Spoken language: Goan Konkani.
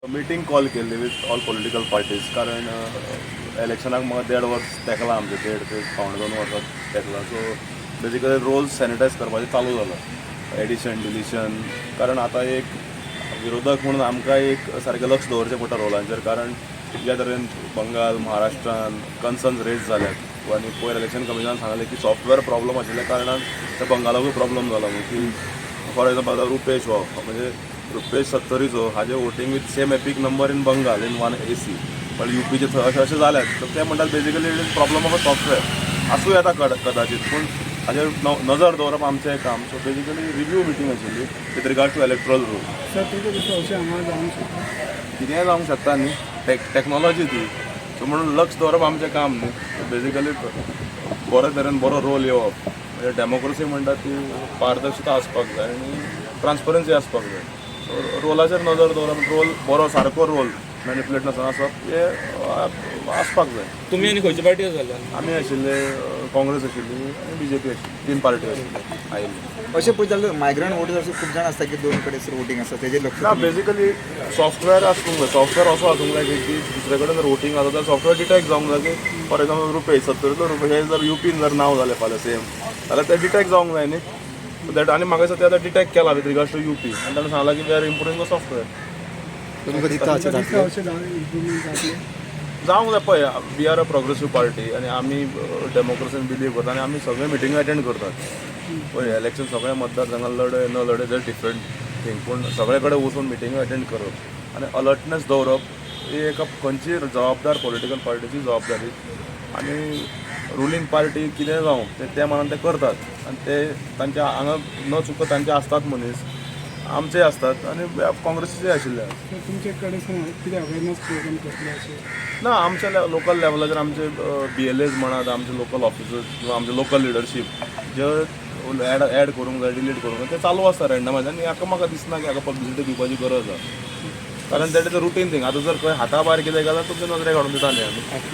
मिटींग कॉल केल्ली विथ ऑल पॉलिटिकल पार्टीज, कारण इलेक्शनाक म्हाका देड वर्स तेकलां आमचें, 1.5 ते 1.75 वर्सां तेकलां. सो बेजिकली रोल्स सॅनिटायज करपाचें चालू जाला, एडिशन, डिलिशन. कारण आतां एक विरोधक म्हणून आमकां एक सारकें लक्ष दवरचें पडटा रोलांचेर, कारण ज्या तरेन बंगाल, महाराष्ट्रान कन्सर्न्स रेज जाल्यात आनी पयर इलेक्शन कमिशनान सांगलें की सॉफ्टवेअर प्रॉब्लम आशिल्ल्या कारणान ते बंगालाकूय प्रॉब्लम जाला म्हणून, की फॉर एग्जाम्पल आतां रुपेश हो, म्हणजे रुपेश सत्तरीचो हाजे voting with same EPIC number in Bengal in one AC, पण युपीचे थंय अशें अशें जाल्यात. तर ते म्हणटात, basically it is problem of a software आसूं येता कदाचित, पूण हाजेर नजर दवरप आमचें काम. सो बेजिकली रिव्यू मिटींग आशिल्ली with regard to electoral roll. Sir, तुमकां दिसता अशें हांगा जावंक शकता? कितेंय जावंक शकता न्ही, टॅक्नॉलॉजी ती. सो म्हणून लक्ष दवरप आमचें काम न्ही. बेजिकली बरे तरेन बरो रोल येवप म्हणजे डेमोक्रेसी म्हणटा ती पारदर्शिता आसपाक जाय आनी ट्रान्सपरन्सी आसपाक जाय. सो रोलाचेर नजर दवरप, रोल बरो, सारको रोल मॅनिपुलेट नासतना आसप हें आसपाक जाय. तुमी आनी खंयची पार्टी जाल्या? आमी आशिल्ले, काँग्रेस आशिल्ली आनी बीजेपी आशिल्ली, तीन पार्टी आशिल्ले आयिल्ले. अशें पळयत जाल्यार मायग्रंट वोटर्स अशे खूब जाण आसता की दोन कडेन सर वोटींग आसता, तेजेर लक्ष ना, बेजिकली सॉफ्टवेअर आसूंक जाय. सॉफ्टवेअर असो आसूंक जाय की दुसरे कडेन जर वोटींग जाता जाल्यार सॉफ्टवेअर डिटेक्ट जावंक जाय की फॉर एग्जाम्पल रुपेश, सत्तरीतलो रुपेश हे जर युपीन जर नांव जालें फाल्यां सेम जाल्यार तें डिटेक्ट जावंक जाय न्ही. सो that आनी म्हाका दिसता तें आतां डिटेक्ट केला विथ रिगार्ड्स टू युपी आनी ताणें सांगलां की we are improving the software. तुमकां दिसता अशें तुमकां दिसता जातलें? अशें इम्प्रुवमेंट जातलें? जावंक जाय. पळय, we are a progressive party आनी आमी डेमोक्रेसीन बिलीव करता आनी आमी सगळे मिटिंग अटेंड करतात. पळय, इलेक्शन सगळे मतदारसंघात लढय न लढय is different thing, पूण सगळे कडेन वचून मिटिंगो अटेंड करप आनी अलर्टनेस दवरप ही एका खंयचीय जबाबदार पॉलिटिकल पार्टीची जबाबदारी. आनी रुलींग पार्टी कितें जावं, ते त्या मनान ते करतात आनी ते तांच्या हांगा न चुकता तांचे आसतात मनीस, आमचे आसतात आनी काँग्रेसीचे आशिल्ले. सर, तुमचे कडेन कितें अवेरनस प्रोग्राम कसले अशें? ना, आमच्या लोकल लेवलाचेर आमचे बीएलएज म्हणात, आमचे लोकल ऑफिसर्स किंवा आमचे लोकल लिडरशीप जे एड करूंक जाय, डिलीट करूंक जाय, ते चालू आसता रँडमायज. आनी हाका म्हाका दिसना की हाका पब्लिसिटी दिवपाची गरज आसा, कारण that is a routine thing. आतां जर खंय हाता भायर कितें गेल्यार तुमच्या नदरेक हाडून दिता न्ही आमी.